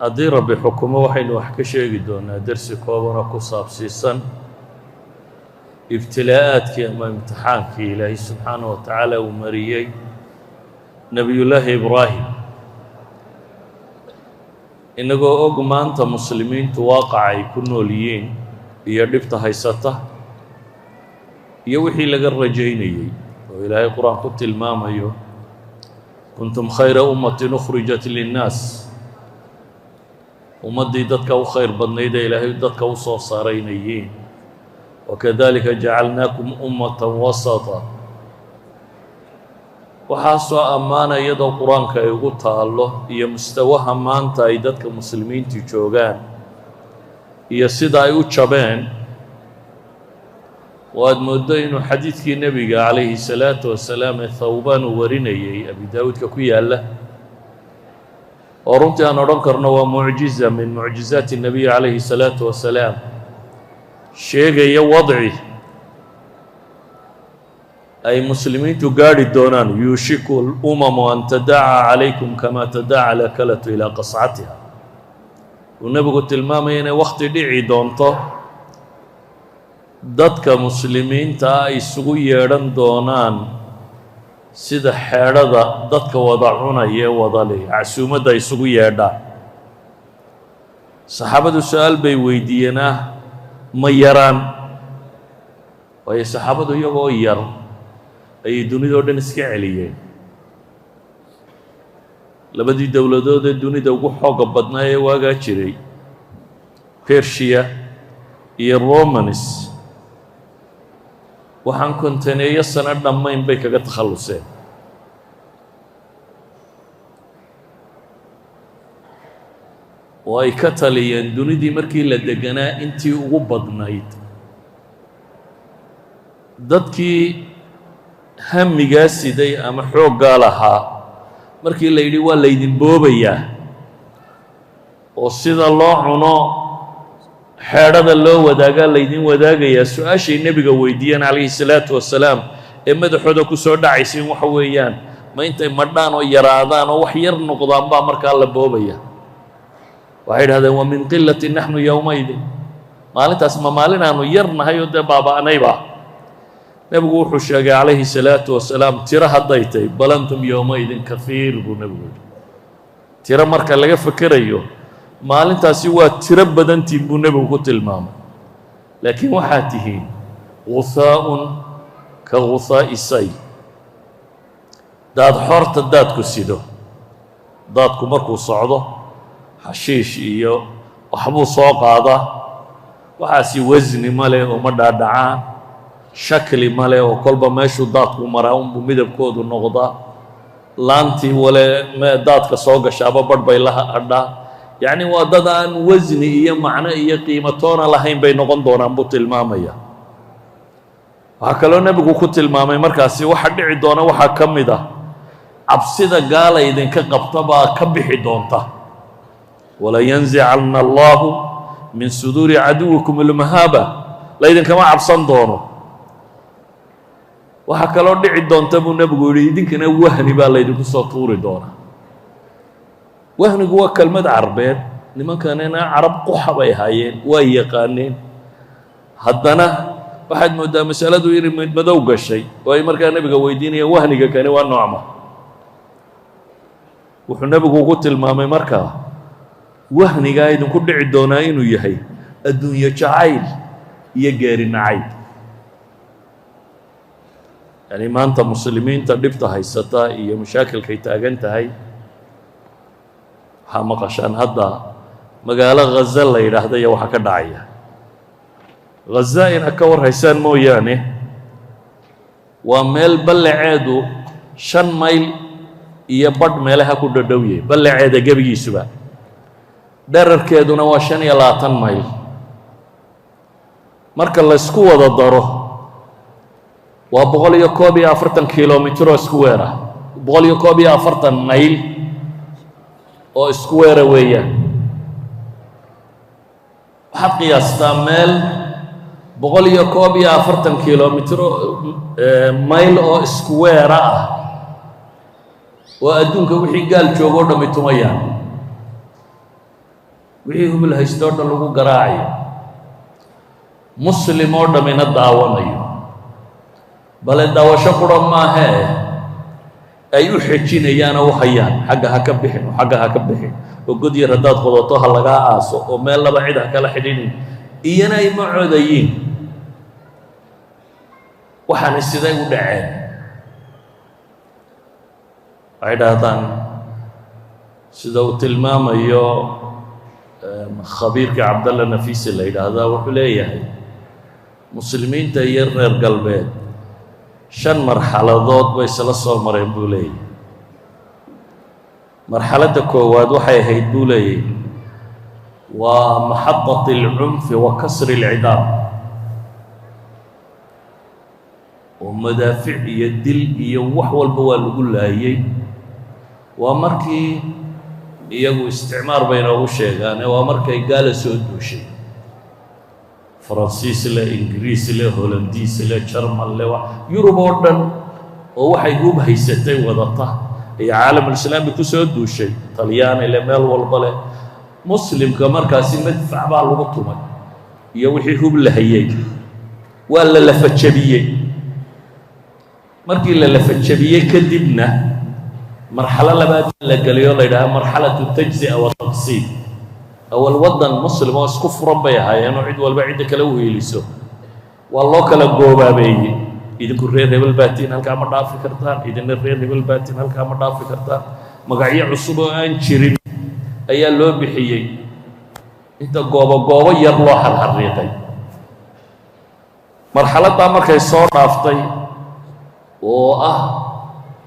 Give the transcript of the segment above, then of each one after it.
Haddii Rabbi xukumo, waxaynu wax ka sheegi doonaa dersi koobanoo ku saabsiisan ibtilaa'aadkii ama imtixaankii Ilaahay subxaanaه wa tacaala uu mariyey Nebiyullaahi Ibraahim. Inagoo og maanta muslimiintu waaqaca ay ku nool yihiin iyo dhibta haysata iyo wixii laga rajaynayey oo Ilaahay Qur-aan ku tilmaamayo: "Kuntum khayra ummatin ukhrijat linnaas", ummaddii dadka u khayr badnayd ee Ilaahay dadka u soo saaraynayiin. "Wakadalika jacalnaakum ummatan wasata". Waxaasoo ammaana iyadoo Qur-aanka ay ugu taallo iyo mustawaha maanta ay dadka muslimiintu joogaan iyo sida ay u jabeen, oo aad mooddo inuu xadiidkii Nebiga calayhi salaatu wasalaam ee Thawbaan uu warinayey, Abi Daawuudka ku yaalla, oo runtii aan odhan karno waa mucjiza min mucjizaati الnabiy calayhi salaatu wasalaam, sheegaya wadci ay muslimiintu gaadhi doonaan: "Yuushiku اlumamu an tadaaca calaykum kama tadaaca alakalatu ilaa qascatiha". Uu Nebigu tilmaamaya inay wakti dhici doonto dadka muslimiinta ah isugu yeedhan doonaan sida xeedhada dadka wada cunaya ee wada leh casuumadda isugu yeedhaan. Saxaabadu su-aal bay weydiiyeen ah: ma yaraan? Waayo, saxaabadu iyagoo yar ayay dunidao dhan iska celiyeen. Labadii dowladood ee dunida ugu xooga badnaa ee waagaa jiray, Persia iyo Romans, waxaan 50-eeyo sano dhammayn bay kaga takhalluseen oo ay ka taliyeen dunidii markii la deganaa intii ugu badnayd. Dadkii hamigaa siday ama xooggaa lahaa, markii la yidhi waa laydin boobayaa oo sida loo cuno xeedhada loo wadaagaa laydin wadaagayaa, su-aashay Nebiga weydiiyeen calayhi salaatu wasalaam ee madaxooda ku soo dhacaysa in waxa weeyaan: ma intay madhaan oo yaraadaan oo wax yar noqdaan baa markaa la boobaya? Waxay idhahdeen: "Wa min qilati naxnu yowmaydin?" Maalintaas ma maalin aanu yar nahay oo dee baaba'nayba? Nebigu wuxuu sheegay calayhi salaatu wasalaam: tiro hadday tahy, "Bal antum yowmaidin kahiir", buu Nebigu yidhi. Tiro marka laga fekerayo, maalintaasi waa tiro badantiin, buu Nebigu ku tilmaamay, laakiin waxaad tihiin guhaa'un ka guhaa'i sayl, daad xoorta daadku sido. Daadku markuu socdo xashiish iyo waxbuu soo qaadaa. Waxaasi wasni ma leh oo ma dhaadhacaan, shakli ma leh oo kolba meeshuu daadku maraa unbuu midabkoodu noqdaa. Laantii wale daadka soo gashaaba badh bay la hadhaa. Yacni waa dad aan wasni iyo macno iyo qiimo toona lahayn bay noqon doonaan, buu tilmaamaya. Waxaa kaloo Nebigu ku tilmaamay markaasi waxa dhici doona waxaa ka mid ah cabsida gaala idinka qabta baa ka bixi doonta: "Walayanzicana Allahu min suduuri caduwikum almahaaba", laydinkama cabsan doono. Waxaa kaloo dhici doonta, buu Nebigu yidhi, idinkana wahni baa laydinku soo tuuri doonaa. Wahnigu waa kelmad Carbeed. Nimankanina Carab quxa bay ahaayeen, waa yaqaaneen. Haddana waxaad mooddaa masaladu inay madmadow gashay oo ay markaa Nebiga weydiinayaan: wahniga kani waa noocma? Wuxuu Nebigu ugu tilmaamay markaa wahnigaa idinku dhici doonaa inuu yahay adduunyo jacayl iyo geeri nacayb. Yani maanta muslimiinta dhibta haysata iyo mashaakilkay taagan tahay waxaa maqashaan hadda magaalo Ghaza la yidhaahda iyo waxaa ka dhacaya Ghaza inaad ka war haysaan mooyaane. Waa meel ballaceedu 5 mayl iyo badh meelaha ku dhadhow yahay ballaceeda gebigiisuba, dherarkeeduna waa 25 mayl. Marka laysku wada daro waa 141 kilomitir oo isku weera, 141 mayl oo isku weera weeyaan. Waxaad qiyaastaa meel 141 kilomitir mayl oo isku weera ah oo adduunka wixii gaal joogo o dhammi tumayaan. Wixii hubul haysto o dhan lagu garaacayo, Muslim oo dhammina daawanayo. Bale daawasho qura maahee, ay u xejinayaan oo u hayaan, xagga ha ka bixin oo xagga ha ka bixin, oo god yar haddaad qodato ha lagaa aaso, oo meel laba cid ha kala xidhinin, iyana ay ma codayiin. Waxaana siday u dhaceen? Waxay dhahdaan, sida uu tilmaamayo khabiirka Cabdalla Nafisi la yidhaahdaa, wuxuu leeyahay muslimiinta iyo reer galbeed shan marxaladood bay isla soo mareen, buu leeyahay. Marxaladda koowaad waxay ahayd, buu leeyahay, waa maxadat اlcunfi wa kasri اlcidaam, oo madaafic iyo dil iyo wax walba waa lagu laayey. Waa markii iyagu isticmaar bay inoogu sheegaane, waa markay gaala soo duushay, Faransiis leh, Ingiriis leh, Holandiis leh, Jarmal leh, Yurub oo dhan oo waxay hub haysatay wadata iyo caalamulislaami ku soo duushay, Talyaani leh, meel walba leh. Muslimka markaasi madfac baa lagu tumay iyo wixii hub la hayay, waa la lafajabiyey. Markii la lafajabiyey kadibna marxalo labaad la geliyo, la yidhaha marxalatu tajzi'a wa taqsiim. Awal waddan muslim oo isku furan bay ahaayeenoo cid walba cidda kale u hiiliso. Waa loo kala goobaabeeyey: idinku reer hebel baatiin, halkaa ma dhaafi kartaan; idinna reer hebel baatiin, halkaa ma dhaafi kartaan. Magacyo cusub oo aan jirin ayaa loo bixiyey, inta goobo goobo yar loo xarxariiqay. Marxaladdaa markay soo dhaaftay, oo ah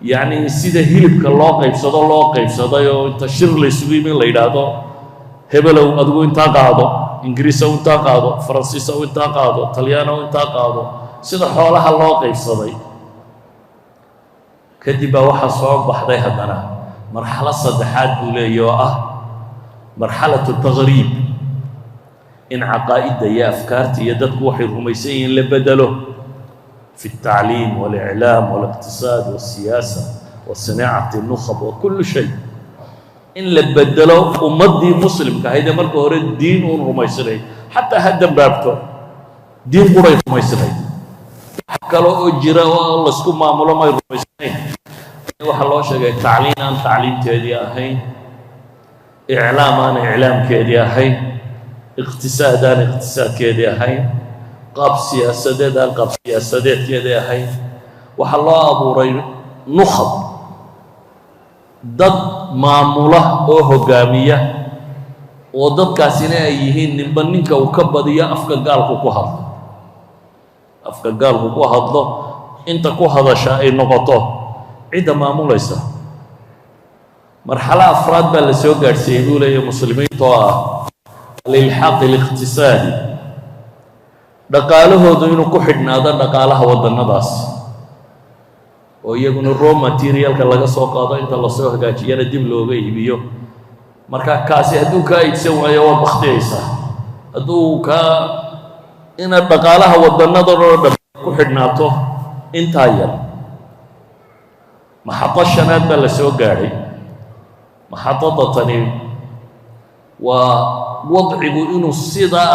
yacni sida hilibka loo qaybsado loo qaybsaday, oo inta shir la isugu yimi la yidhaahdo hebelow adigu intaa qaado, Ingiriisow intaa qaado, Faransiisow intaa qaado, Talyaanow intaa qaado, sida xoolaha loo qaybsaday kadib baa waxaa soo baxday haddana marxalo saddexaad, buu leeya, oo ah marxalatu taqriib, in caqaa'idda iyo afkaarta iyo dadku waxay rumaysan yihiin la bedelo fi الtacliim واliclaam وااliqtisaad والsiyaasa wa sinaacati الnukhab wa kullu shay, in la bedelo ummaddii muslimka ahayd ee marka hore diin uun rumaysnayd. Xataa ha dambaabto, diin quray rumaysnayd, wax kale oo jira oo laysku maamulo may rumaysnayn. Waxaa loo sheegay tacliin aan tacliimteedii ahayn, iclaam aan iclaamkeedii ahayn, iqtisaad aan iqtisaadkeedii ahayn, qaab siyaasadeed aan qaab siyaasadeedkeedii ahayn. Waxaa loo abuuray nukhab, dad maamula oo hoggaamiya, oo dadkaasina ay yihiin ninba ninka uu ka badiyo afka gaalku ku hadlo, afka gaalku ku hadlo inta ku hadasha ay noqoto cidda maamulaysa. Marxalo afraad baa la soo gaadhsiiyey, buu leeyahy, muslimiinta, oo ah alilxaaq aliqtisaadi, dhaqaalahoodu inuu ku xidhnaado dhaqaalaha waddannadaas, oo iyaguna raw materialka laga soo qaado, inta lasoo hagaajiyana dib looga iibiyo. Marka kaasi hadduu kaa iibsan waayo, waad baktiyaysaa. Hadduu kaa inaad dhaqaalaha waddannadan oo dhan ku xidhnaato intaa yar. Maxado shanaad baa la soo gaadhay. Maxadada tani waa wadcigu inuu sidaa